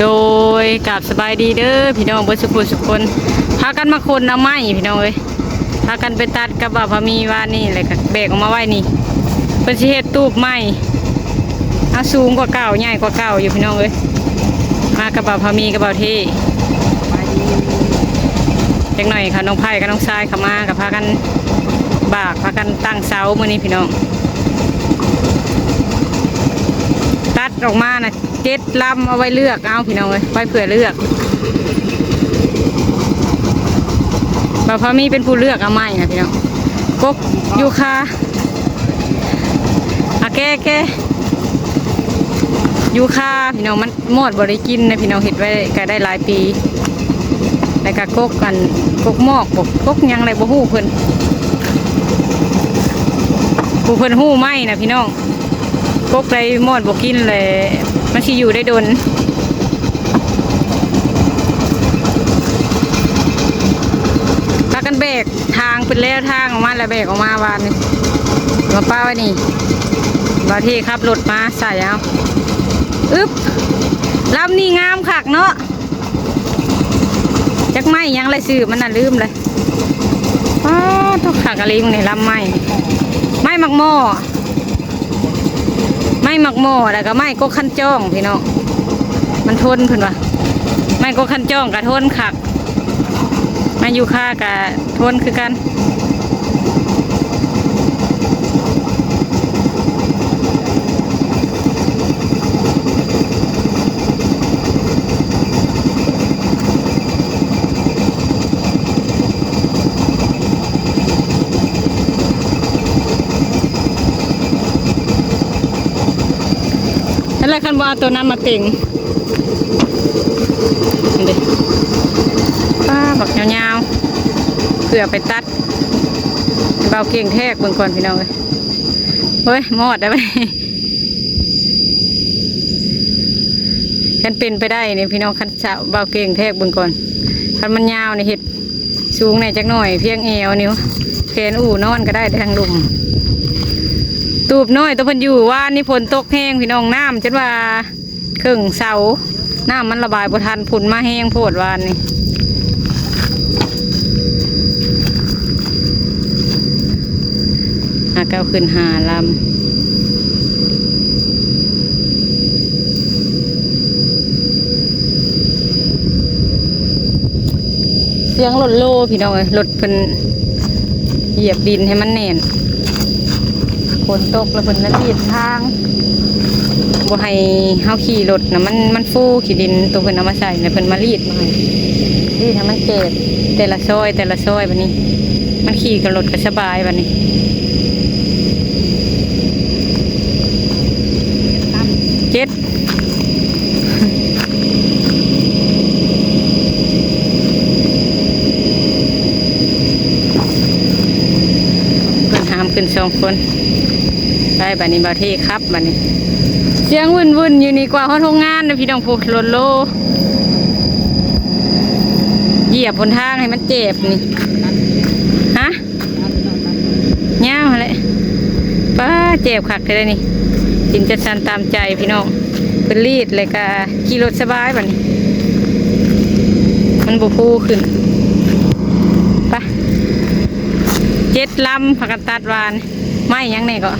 ໂດຍ ກາບສະບາຍດີເດີພີ່ນ້ອງເບິດສຸຜູ້ສຸຄົນ ພາກັນມາຂົນເອົາໄມ້ພີ່ນ້ອງເອີຍ ພາກັນໄປຕັດກັບບ່າວພາມີວານນີ້ ແລ້ວກໍແບກອອກມາໄວ້ນີ້ ເພິ່ນຊິເຮັດຕູບໃໝ່ ເອົາ ສູງກວ່າເກົ່າ ໃຫຍ່ກວ່າເກົ່າຢູ່ພີ່ນ້ອງເອີຍ ມາກັບບ່າວພາມີກັບບ່າວເທ່ ຈັກໜ້ອຍເຂົານ້ອງໄພກັບນ້ອງຊາຍເຂົາມາ ກໍພາກັນບາກ ພາກັນຕັ້ງເສົາມື້ນີ້ພີ່ນ້ອງ ຕັດອອກມານະ ເຈັດລຳ ເອົາໄວ້ເລືອກເອົາພີ່ນ້ອງເອີຍ ໄວ້ເພື່ອເລືອກ ບ່າວພາມີເປັນຜູ້ເລືອກເອົາໄມ້ນະພີ່ນ້ອງ ກົກຢູຄາ ອາ ແກ່ ແກ່ ຢູຄາພີ່ນ້ອງ ມັນມອດບໍ່ໄດ້ກິນນະພີ່ນ້ອງ ເຮັດໄວ້ກໍໄດ້ຫຼາຍປີ ແລ້ວກໍກົກ ອັນ ກົກໝອກບໍ່ ກົກຫຍັງແຫຼະ ບໍ່ຮູ້ເພິ່ນ ຜູ້ເພິ່ນຮູ້ໄມ້ນະພີ່ນ້ອງ ກົກໄດ້ມອດບໍ່ກິນແຫຼະ ມັນຊິຢູ່ໄດ້ດົນ ພາກັນແບກ ທາງເປັນແລ້ວທາງອອກມາ ແລ້ວແບກອອກມາວານນີ້ ມາປະໄວ້ນີ້ ບ່າວເທ່ຂັບລົດມາໃສ່ເອົາ ອຶບ ລຳນີ້ງາມຄັກເນາະ ຈັກໄມ້ຫຍັງລະຊື່ມັນນະ ລືມລະ ປາດໂທ້ ຄັກອີ່ຫຼີ ເບິ່ງນີ້ລຳໄມ້ ໄມ້ໝາກໝໍ້ ໄມ້ໝາກໝໍ້ ແລ້ວກໍໄມ້ກົກຄັນຈ້ອງພີ່ນ້ອງ ມັນທົນເພິ່ນວ່າ ໄມ້ກົກຄັນຈ້ອງກໍທົນຄັກ ໄມ້ຢູຄາກໍທົນຄືກັນ ຫັ້ນແຫຼະ ຄັນບໍ່ເອົາໂຕນັ້ນມາເຕັງ ນີ້ເດ້ ປ້າ ບັກຍາວໆ ເພື່ອໄປຕັດ ໃຫ້ບ່າວເກັ່ງແທກເບິ່ງກ່ອນພີ່ນ້ອງເອີຍ ເຮີ້ຍ ມອດໄດ້ບັດນີ້ ຄັນເປັນໄປໄດ້ນີ້ພີ່ນ້ອງ ຄັນສາວບ່າວເກັ່ງແທກເບິ່ງກ່ອນ ຄັນມັນຍາວນີ້ເຮັດ ສູງແດ່ຈັກໜ້ອຍ ພຽງແອວນີ້ ແຂນອູ່ນອນກໍໄດ້ ໄດ້ທັງລຸ່ມ ຕູບນ້ອຍໂຕເພິ່ນຢູ່ ວານນີ້ຝົນຕົກແຮງພີ່ນ້ອງ ນ້ຳຈົນວ່າເຄິ່ງເສົາ ນ້ຳມັນລະບາຍບໍ່ທັນ ຝົນມາແຮງໂພດວານນີ້ ຫາເອົາຂຶ້ນຫ້າລຳ ສຽງລົດໂລພີ່ນ້ອງເອີຍ ລົດເພິ່ນຢຽບດິນໃຫ້ມັນແໜ້ນ ຝົນຕົກແລ້ວເພິ່ນລະລີດທາງ ບໍ່ໃຫ້ເຮົາຂີ່ລົດນະ ມັນ ມັນຟູຂີ້ດິນ ໂຕເພິ່ນເອົາມາໃສ່ ແລ້ວເພິ່ນມາລີດ ໃຫ້ ນີ້ຖ້າມັນແຕກແຕ່ລະຊອຍ ແຕ່ລະຊອຍບັດນີ້ ມັນຂີ່ກັບລົດກໍສະບາຍບັດນີ້ ເຈັດ ເພິ່ນຫາມຂຶ້ນສອງຄົນ ໄປບັດນີ້ ບ່າວເທ່ຂັບ ບັດນີ້ ສຽງວຸ້ນໆຢູ່ນີ້ ກວ່າຮອດໂຮງງານນະພີ່ນ້ອງ ພຸ້ນ ລົດໂລ ຢຽບຫົນທາງໃຫ້ມັນເຈັບນີ້ ຮະ ຍາວຫັ້ນແຫຼະ ປ້າ ເຈັບຄັກແທ້ເດ້ນີ້ ກິນຈັດສັນຕາມໃຈພີ່ນ້ອງ ເພິ່ນລີດ ແລ້ວກະຂີ່ລົດສະບາຍບັດນີ້ ມັນບໍ່ຟູຂຶ້ນ ໄປ ເຈັດລຳ ພາກັນຕັດຫວ່ານ ໄມ້ຫຍັງແດ່ເກາະ?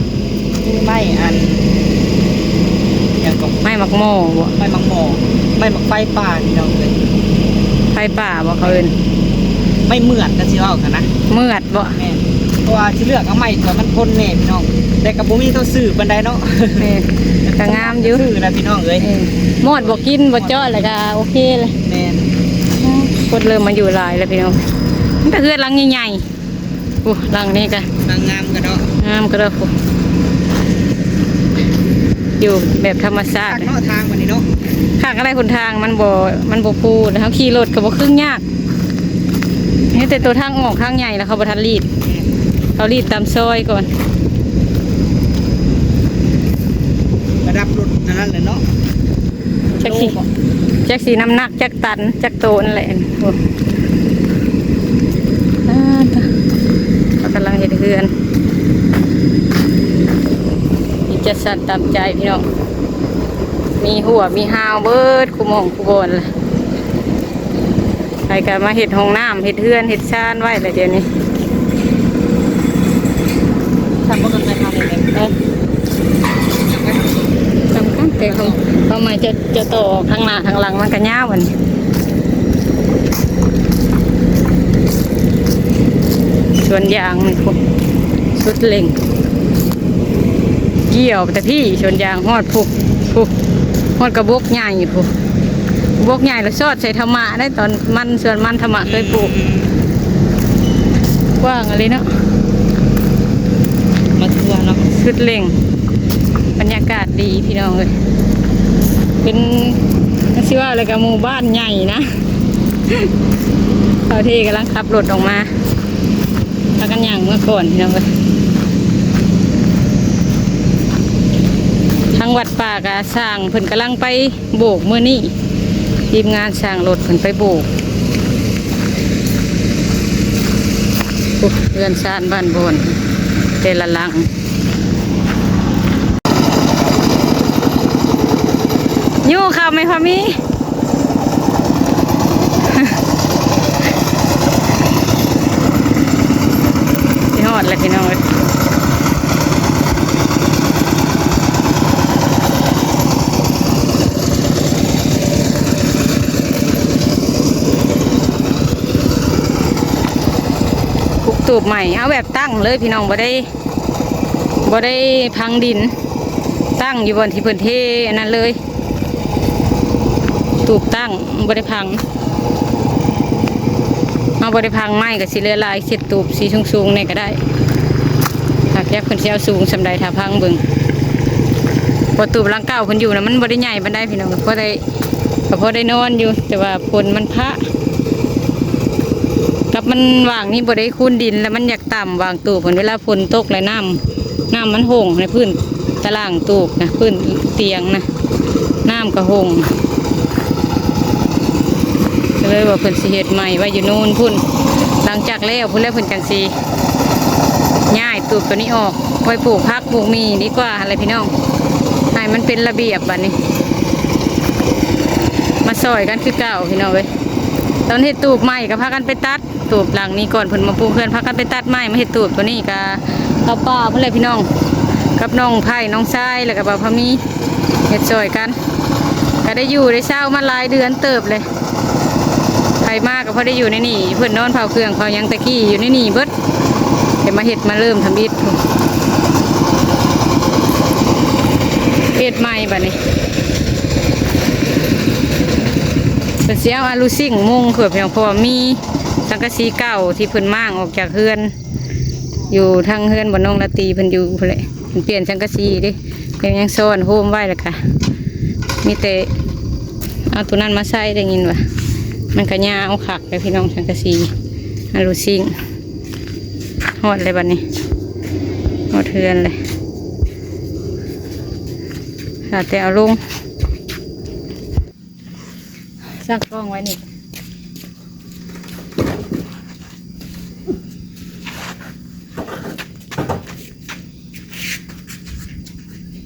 ມີໄມ້ອັນ ຫຍັງເກາະ? ໄມ້ໝາກໝໍ້ບໍ? ໄມ້ໝາກໝໍ້ ໄມ້ໝາກໄຟປ່າພີ່ນ້ອງເອີຍ. ໄຟປ່າບໍເຂົາເອີ້ນ? ໄມ້ເໝືອດ ຄັນຊິເວົ້າຫັ້ນນະ. ເໝືອດບໍ? ແມ່ນ. ເພາະວ່າຊິເລືອກເອົາໄມ້ທີ່ວ່າມັນທົນແດ່ພີ່ນ້ອງ ແຕ່ກໍບໍ່ມີໂຕຊື້ປານໃດເນາະ. ແມ່ນ. ກໍງາມຢູ່ ຊື້ນະພີ່ນ້ອງເອີຍ. ເອີ ມອດບໍ່ກິນບໍ່ເຈາະ ແລ້ວກໍໂອເຄເລີຍ. ແມ່ນ. ຄົນເລີ່ມມາຢູ່ຫຼາຍແລ້ວພີ່ນ້ອງ. ມີແຕ່ເຮືອນຫຼັງໃຫຍ່ໆ. ໂອ້ ຫຼັງນີ້ກະ ຫຼັງງາມກະເນາະ ງາມກະເນາະ. ຢູ່ແບບທຳມະຊາດ ຄັກເນາະ ທາງບັດນີ້ເນາະ. ຄັກອະໄລ ຫົນທາງມັນບໍ່ ມັນບໍ່ພູ ແລ້ວເຮົາຂີ່ລົດກະບໍ່ຄຶງຍາກ. ມີແຕ່ໂຕທາງອອກທາງໃຫຍ່ແລ້ວເຂົາບໍ່ທັນລີດ ເຂົາລີດຕາມຊອຍກ່ອນ. ລະດັບລົດອັນນັ້ນແຫຼະເນາະ. ຈັກຊິ ໂລບໍ່ ຈັກຊິນ້ຳໜັກຈັກຕັນຈັກໂຕນແຫຼະ. ໂອ້ ອ່າ ເຂົາກຳລັງເຮັດເຮືອນ ມີຈັດສັນຕາມໃຈພີ່ນ້ອງ. ມີຮົ້ວມີຮ່າວເບິດ ຄູ່ໝ່ອງຄູ່ບ່ອນລະ ໃຜກະມາເຮັດຫ້ອງນ້ຳ ເຮັດເຮືອນ ເຮັດຊານໄວ້ລະດຽວນີ້. ສຳຄັນແຕ່ເຂົາ ເຂົາໃໝ່ຈະ ຈະຕໍ່ອອກທາງໜ້າທາງຫຼັງ ມັນກະຍາວຫັ້ນ. ສວນຢາງນີ້ພຸ້ນ ສຸດເລັ່ງ ກ່ຽວແຕ່ພີ້ ສວນຢາງຮອດພຸ້ນ ພຸ້ນ ຮອດກະບົກໃຫຍ່ພຸ້ນ. ບົກໃຫຍ່ລະຊອດໃສ່ທຳມະໄດ້ ຕອນມັນ ສວນມັນທຳມະເຄີຍປູກ. ກວ້າງອີ່ຫຼີເນາະ ມາທົ່ວເນາະ ສຸດເລັ່ງ. ບັນຍາກາດດີພີ່ນ້ອງເອີຍ ເປັນ ຊິວ່າແລ້ວກະໝູ່ບ້ານໃຫຍ່ນະ. ເຂົາເທກຳລັງຂັບລົດອອກມາ ພາກັນຍ່າງເມືອກ່ອນພີ່ນ້ອງເອີຍ. ທາງວັດປ່າກະສ້າງ ເພິ່ນກຳລັງໄປໂບກມື້ນີ້ ທີມງານຊ່າງລົດເພິ່ນໄປໂບກ. ໂອ້ ເຮືອນຊານບ້ານບ່ອນແຕ່ລະຫຼັງ. ຍູ້ເຂົ້າແມ່ພາມີ ຊິຮອດແລ້ວພີ່ນ້ອງເອີຍ. ປຸກຕູບໃໝ່ ເອົາແບບຕັ້ງເລີຍພີ່ນ້ອງ ບໍ່ໄດ້ ບໍ່ໄດ້ຝັງດິນ ຕັ້ງຢູ່ບ່ອນທີ່ເພິ່ນເທອັນນັ້ນເລີຍ. ຕູບຕັ້ງ ບໍ່ໄດ້ຝັງ ເຮົາບໍ່ໄດ້ຝັງໄມ້ກະຊິເຫຼືອລາຍ ເຮັດຕູບສີສູງໆແດ່ກະໄດ້. ຫາກຈັກເພິ່ນຊິເອົາສູງສ່ຳໃດ ຖ້າຟັງເບິ່ງ. ເພາະຕູບຫຼັງເກົ່າເພິ່ນຢູ່ນະ ມັນບໍ່ໄດ້ໃຫຍ່ປານໃດພີ່ນ້ອງ ກະພໍໄດ້ ກະພໍໄດ້ນອນຢູ່ ແຕ່ວ່າຝົນມັນພະ ກັບມັນຫວ່າງນີ້ບໍ່ໄດ້ຄູນດິນ ລະມັນຢາກຕ່ຳຫວ່າງຕູບເພິ່ນ ເວລາຝົນຕົກແລ້ວນ້ຳ ນ້ຳມັນຫົ່ງໃນພື້ນຕະລ່າງຕູບນະ ພື້ນຕຽງນະ ນ້ຳກະຫົ່ງ. ກະເລີຍວ່າເພິ່ນຊິເຮັດໃໝ່ໄວ້ຢູ່ໂນ້ນພຸ້ນ ຫຼັງຈາກແລ້ວພຸ້ນແລ້ວເພິ່ນຈັ່ງຊິຍ້າຍຕູບໂຕນີ້ອອກ ໄວ້ປູກຜັກປູກໝີ່ດີກວ່າຫັ້ນແຫຼະພີ່ນ້ອງ ໃຫ້ມັນເປັນລະບຽບ. ບາດນີ້ມາຊ່ອຍກັນຄືເກົ່າພີ່ນ້ອງເອີຍ. ຕອນເຮັດຕູບໃໝ່ກະພາກັນໄປຕັດ ຕູບຫຼັງນີ້ກ່ອນເພິ່ນມາປູກເຮືອນ ພາກັນໄປຕັດໄມ້ມາເຮັດຕູບໂຕນີ້ ກະເຂົ້າປ່າພຸ້ນແຫຼະພີ່ນ້ອງ ກັບນ້ອງໄຜ່ ນ້ອງຊາຍ ແລ້ວກະບ່າວພາມີ ເຮັດຊ່ອຍກັນ ກະໄດ້ຢູ່ໄດ້ເຊົາມາຫຼາຍເດືອນເຕີບເລີຍ. ໃຜມາກະພໍໄດ້ຢູ່ໃນນີ້ ເພິ່ນນອນເຝົ້າເຄື່ອງເຝົ້າຫຍັງແຕ່ກີ້ຢູ່ໃນນີ້ເບິດ ແຕ່ມາເຮັດມາເລີ່ມທຳອິດ ເຮັດໃໝ່ບາດນີ້. ເພິ່ນຊິເອົາອາລູຊິງມຸງເພື່ອພຽງ ເພາະວ່າມີ ສັງກະສີເກົ່າທີ່ເພິ່ນມ້າງອອກຈາກເຮືອນ ຢູ່ທາງເຮືອນບ່ອນນ້ອງລາຕີເພິ່ນຢູ່ພຸ້ນແຫຼະ ເພິ່ນປ່ຽນສັງກະສີເດ້ ຍັງ ຍັງຊ້ອນໂຮມໄວ້ ແລ້ວກະມີແຕ່ເອົາໂຕນັ້ນມາໃສ່ ໄດ້ຍິນວ່າ ມັນກະຍາວຄັກເດ້ພີ່ນ້ອງ ສັງກະສີ ອາລູຊິງ. ຮອດແລ້ວບາດນີ້ ຮອດເຮືອນແລ້ວ ຖ້າແຕ່ເອົາລົງ. ສ້າງກ້ອງໄວ້ນີ້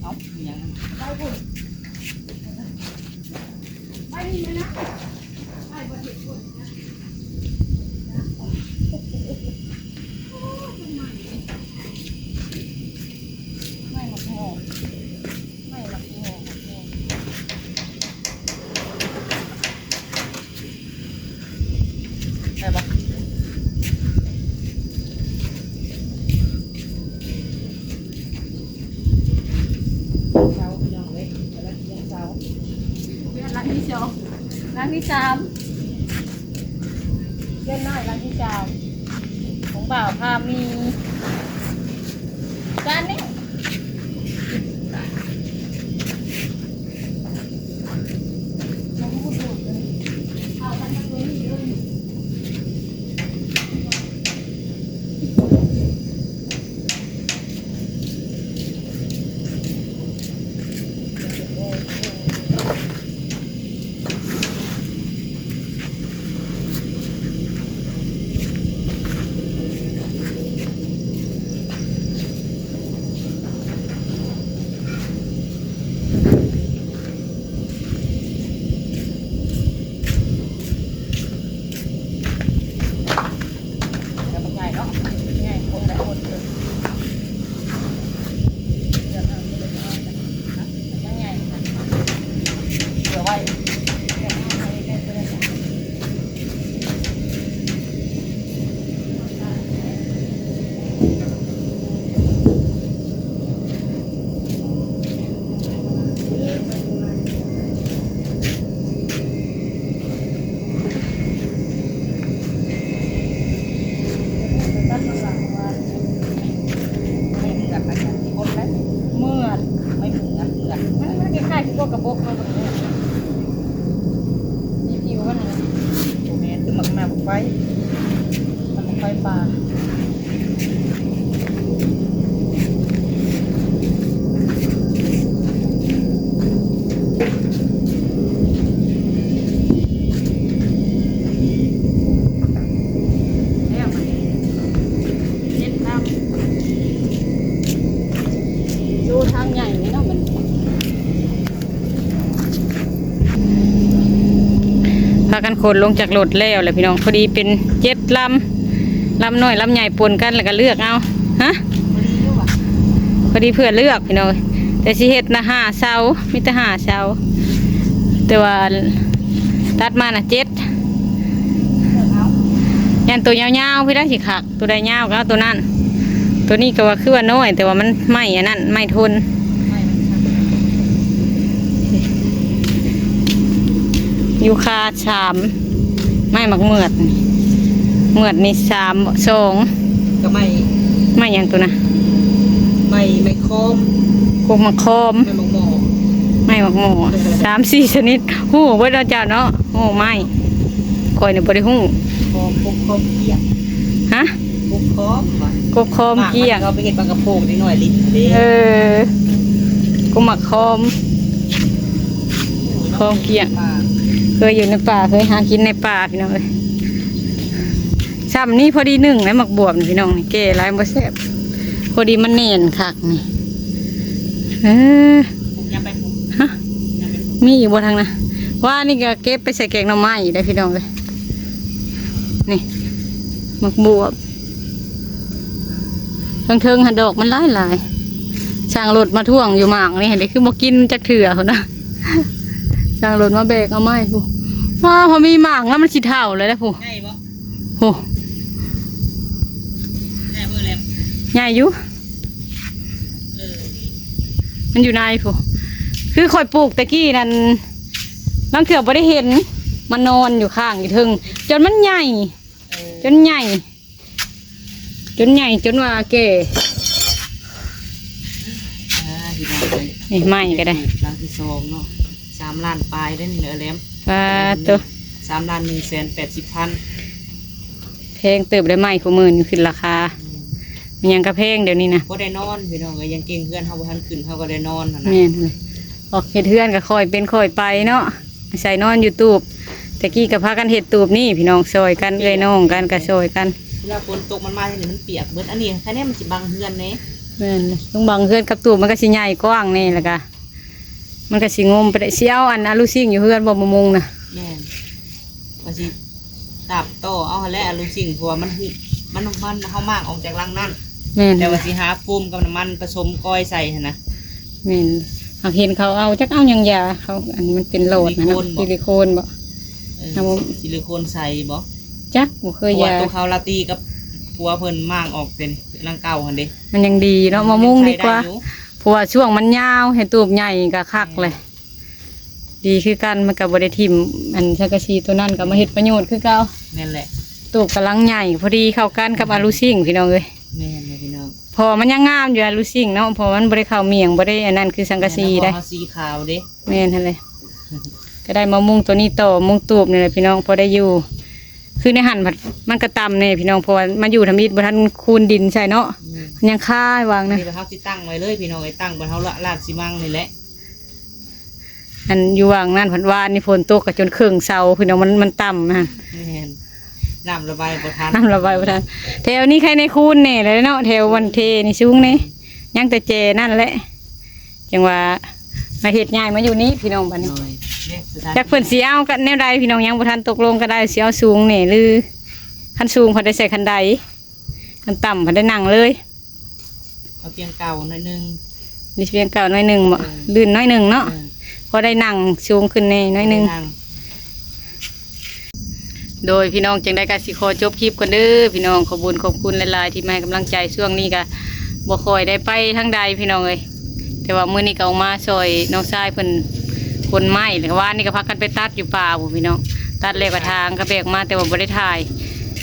ເອົາ ອີຫຍັງ ໄປພຸ້ນ ໄປນີ້ແມ່ນນະ ໄປບໍ່ເຫັນພຸ້ນ. ຫຼັງທີສອງ ຫຼັງທີສາມ ເຮືອນນ້ອຍຫຼັງທີສາມ ຂອງບ່າວພາມີ ຈານນີ້. ໄຟ ມັນບໍ່ໄຟປ່າ ແລ້ວມັນເຮັດນຳ ໂລທາງໃຫຍ່ນີ້ເນາະ ມັນ ພາກັນຂົນລົງຈາກລົດແລ້ວແຫຼະພີ່ນ້ອງ ພໍດີເປັນເຈັດລຳ ລຳນ້ອຍລຳໃຫຍ່ປົນກັນ ແລ້ວກໍເລືອກເອົາ ຮະ ພໍດີເພື່ອເລືອກພີ່ນ້ອງ ແຕ່ຊິເຮັດນະຫ້າເສົາ ມີແຕ່ຫ້າເສົາ ແຕ່ວ່າຕັດມານະເຈັດ ຢ້ານໂຕຍາວໆ ພີ່ນະ ຊິຄັກ ໂຕໃດຍາວກໍເອົາໂຕນັ້ນ ໂຕນີ້ກໍວ່າຄືວ່ານ້ອຍ ແຕ່ວ່າມັນໄມ້ອັນນັ້ນ ໄມ້ທົນ ຢູ່ຄາສາມ ໄມ້ໝາກເໝືອດ ເໝືອດນີ້ສາມ ສອງ ກໍໄມ້ ໄມ້ຫຍັງໂຕນະ ໄມ້ ໄມ້ຄອມ ກົກໝາກຄອມ ໄມ້ໝາກໝໍ້ ໄມ້ໝາກໝໍ້ ສາມສີ່ຊະນິດ ຮູ້ເບິດເນາະເຈົ້າເນາະ ຮູ້ໄມ້ ຂ້ອຍນີ້ບໍ່ໄດ້ຮູ້ ຄອມ ກົກຄອມກ້ຽງ ຮະ ກົກຄອມວ່າ ກົກຄອມກ້ຽງ ໝາກມັນເຂົາໄປເຮັດປາກະໂປງເດັກນ້ອຍຫຼິ້ນເດ້ ເອີ ກົກໝາກຄອມ ຄອມກ້ຽງ ເຄີຍຢູ່ໃນປ່າ ເຄີຍຫາກິນໃນປ່າ ພີ່ນ້ອງເອີຍ ຊ່ຳນີ້ພໍດີໜຶ້ງແລ້ວ ໝາກບວບນີ້ພີ່ນ້ອງ ແກ່ຫຼາຍບໍ່ແຊບ ພໍດີມັນແໜ້ນຄັກນີ້ ເອີ ຍາມໄປ ຮະ ຍາມໄປ ມີຢູ່ບໍ່ທາງນັ້ນ ວ່ານີ້ກໍເກັບໄປໃສ່ແກງໜໍ່ໄມ້ໄດ້ພີ່ນ້ອງເອີຍ ນີ້ ໝາກບວບ ເທິງໆຫັ້ນດອກມັນຫຼາຍໆ ຊ່າງລົດມາຖ້ວງຢູ່ໝາກນີ້ຫັ້ນເດ້ ຄືບໍ່ກິນຈັກເທື່ອພຸ້ນນະ ຊ່າງລົດມາແບກເອົາໄມ້ພຸ້ນ ອ້າ ພໍມີໝາກແລ້ວມັນຊິເຖົ້າແລ້ວເດ້ພຸ້ນ ໃຫຍ່ບໍ່? ໂອ້ ໃຫຍ່ເບິ່ງແລ້ວ ໃຫຍ່ຢູ່ ເອີ ມັນຢູ່ໃນພຸ້ນ ຄືຂ້ອຍປູກແຕ່ກີ້ນັ້ນ ລາງເທື່ອບໍ່ໄດ້ເຫັນ ມັນນອນຢູ່ຂ້າງຢູ່ເທິງ ຈົນມັນໃຫຍ່ ເອີ ຈົນໃຫຍ່ ຈົນໃຫຍ່ຈົນວ່າແກ່ ອ່າ ພີ່ນ້ອງເອີຍ ນີ້ໄມ້ກໍໄດ້ ຫຼັງທີສອງເນາະ ສາມລ້ານປາຍເດ້ນີ້ເອີແຫຼມ ປາໂຕ ສາມລ້ານໜຶ່ງແສນແປດສິບພັນ ແພງເຕີບໄດ໋ ໄມ້ຄູ່ມື້ນີ້ຂຶ້ນລາຄາ ແມ່ນ ມີຫຍັງກໍແພງດຽວນີ້ນະ ບໍ່ໄດ້ນອນພີ່ນ້ອງເອີຍ ຍັງເກັ່ງເຮືອນເຮົາບໍ່ທັນຂຶ້ນ ເຮົາກໍໄດ້ນອນຫັ້ນນະ ແມ່ນເວີຍ ອອກເຮັດເຮືອນກໍຄ່ອຍເປັນຄ່ອຍໄປເນາະ ອາໄສນອນຢູ່ຕູບ ແຕ່ກີ້ກໍພາກັນເຮັດຕູບນີ້ພີ່ນ້ອງ ຊ່ອຍກັນ ເອື້ອຍນ້ອງກັນກໍຊ່ອຍກັນ ເວລາຝົນຕົກມັນມານີ້ມັນປຽກເບິດ ອັນນີ້ຄະແນນມັນຊິບັງເຮືອນແດ່ ແມ່ນ ຕ້ອງບັງເຮືອນກັບຕູບ ມັນກໍຊິໃຫຍ່ກວ້າງແດ່ ແລ້ວກໍມັນກໍຊິງົມໄປໄດ້ ຊິເອົາອັນອາລູຊິງຢູ່ເຮືອນບໍ່ ມະມຸງນະ ແມ່ນ ວ່າຊິຕາບຕໍ່ເອົາຫັ້ນແຫຼະອາລູຊິງ ເພາະວ່າມັນ ມັນ ມັນ ເຮົາໝາກອອກຈາກຫຼັງນັ້ນ ແມ່ນ ແຕ່ວ່າຊິຫາໂຟມກັບນ້ຳມັນປະສົມກ້ອຍໃສ່ຫັ້ນນະ ແມ່ນ ຫາກເຫັນເຂົາເອົາ ຈັກເອົາຫຍັງຢາເຂົາ ອັນມັນເປັນຫຼອດຫັ້ນນະ ຊິລິໂຄນບໍ່ ຊິລິໂຄນບໍ່ ເອີ ເອົາ ຊິລິໂຄນໃສ່ບໍ່ ຈັກ ບໍ່ເຄີຍຢາ ເພາະວ່າໂຕເຂົາລາຕີກັບຜົວເພິ່ນໝາກອອກແຕ່ຫຼັງເກົ່າຫັ້ນເດ້ ມັນຍັງດີເນາະ ເອີ ມະມຸງດີກວ່າ ຍັງໃຊ້ໄດ້ຢູ່ ເພາະວ່າຊ່ວງມັນຍາວ ເຮັດຕູບໃຫຍ່ກໍຄັກແຫຼະ ແມ່ນ ດີຄືກັນ ມັນກໍບໍ່ໄດ້ຖິ້ມ ອັນສັງກະສີໂຕນັ້ນກໍມາເຮັດປະໂຫຍດຄືເກົ່າ ແມ່ນແຫຼະ ຕູບກຳລັງໃຫຍ່ ພໍດີເຂົ້າກັນກັບອາລູຊິງ ພີ່ນ້ອງເອີຍ ແມ່ນແຫຼະພີ່ນ້ອງ ເພາະວ່າມັນຍັງງາມຢູ່ອາລູຊິງເນາະ ເພາະວ່າມັນບໍ່ໄດ້ເຂົ້າໝ້ຽງ ບໍ່ໄດ້ອັນນັ້ນຄືສັງກະສີ ແມ່ນແຫຼະ ເດ້ ເພາະເຮົາສີຂາວເດ້ ແມ່ນຫັ້ນແຫຼະ ກໍໄດ້ມາມຸງໂຕນີ້ຕໍ່ ມຸງຕູບນີ້ແຫຼະພີ່ນ້ອງ ພໍໄດ້ຢູ່ ຄືໃນຫັ້ນພັດມັນກໍຕ່ຳແດ່ພີ່ນ້ອງ ເພາະວ່າມາຢູ່ທຳອິດບໍ່ທັນຄູນດິນໃສ່ເນາະ ແມ່ນ ມັນຍັງຄາຫວ່າງນະ ນີ້ເຮົາຊິຕັ້ງໄວ້ເລີຍພີ່ນ້ອງເອີຍ ຕັ້ງບ່ອນເຮົາລາດຊິມັງນີ້ແຫຼະ ອັນຢູ່ຫວ່າງນັ້ນພັດວານນີ້ຝົນຕົກກໍຈົນເຄິ່ງເສົາພີ່ນ້ອງ ມັນ ມັນຕ່ຳນະ ແມ່ນ ນ້ຳລະບາຍບໍ່ທັນ ນ້ຳລະບາຍບໍ່ທັນ ແຖວນີ້ໃຄແນ່ຄູນແນ່ແຫຼະເນາະ ແຖວວັນເທນີ້ສູງແນ່ ຍັງແຕ່ແຈນັ້ນແຫຼະ ຈັ່ງວ່າມາເຮັດຍ້າຍມາຢູ່ນີ້ພີ່ນ້ອງ ບັດນີ້ ໂດຍ ຈັກເພິ່ນຊິເອົາກັນແນວໃດພີ່ນ້ອງ ຍັງບໍ່ທັນຕົກລົງກັນໄດ້ ຊິເອົາສູງແນ່ ຫຼື ຄັນສູງພັດໄດ້ໃສ່ຄັນໄດ ຄັນຕ່ຳພັດໄດ້ນັ່ງເລີຍ ເອົາພຽງເກົ່າໜ້ອຍໜຶ່ງ ນີ້ພຽງເກົ່າໜ້ອຍໜຶ່ງເບາະ ເອີ ລື່ນໜ້ອຍໜຶ່ງເນາະ ເອີ ພໍໄດ້ນັ່ງສູງຂຶ້ນແນ່ໜ້ອຍໜຶ່ງ ພໍໄດ້ນັ່ງ ໂດຍພີ່ນ້ອງ ຈັ່ງໃດກໍຊິຂໍຈົບຄລິບກ່ອນເດີພີ່ນ້ອງ ຂອບບຸນຂອບຄຸນຫຼາຍໆ ທີ່ມາໃຫ້ກຳລັງໃຈ ຊ່ວງນີ້ກໍບໍ່ຄ່ອຍໄດ້ໄປທາງໃດພີ່ນ້ອງເອີຍ ແຕ່ວ່າມື້ນີ້ກໍອອກມາຊ່ອຍນ້ອງຊາຍເພິ່ນຂົນໄມ້ ແລ້ວກໍວານນີ້ກໍພາກັນໄປຕັດຢູ່ປ່າພຸ້ນພີ່ນ້ອງ ຕັດແລ້ວກໍຖາງກໍແບກມາ ແຕ່ວ່າບໍ່ໄດ້ຖ່າຍ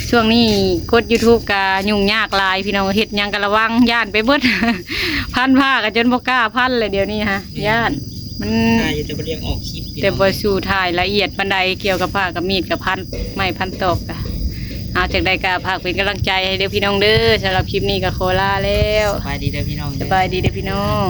ຊ່ວງນີ້ກົດຢູທູບກໍຫຍຸ້ງຍາກຫຼາຍພີ່ນ້ອງ ເຮັດຫຍັງກໍລະວັງ ຢ້ານໄປເບິດ ພັນຜ້າກໍຈົນບໍ່ກ້າພັນແລ້ວ ດຽວນີ້ຫະ ແມ່ນ ຢ້ານ ມັນ ຖ່າຍຢູ່ແຕ່ບໍ່ໄດ້ອອກຄລິບ ແຕ່ບໍ່ສູ້ຖ່າຍລະອຽດປານໃດ ກ່ຽວກັບຜ້າກັບມີດກັບພັນໄມ້ພັນຕອກກະ ເອົາ ຈັ່ງໃດກໍຝາກເປັນກຳລັງໃຈໃຫ້ເດີພີ່ນ້ອງເດີ. ສຳລັບຄລິບນີ້ກໍຂໍລາແລ້ວ. ສະບາຍດີເດີພີ່ນ້ອງເດີ. ສະບາຍດີເດີພີ່ນ້ອງ.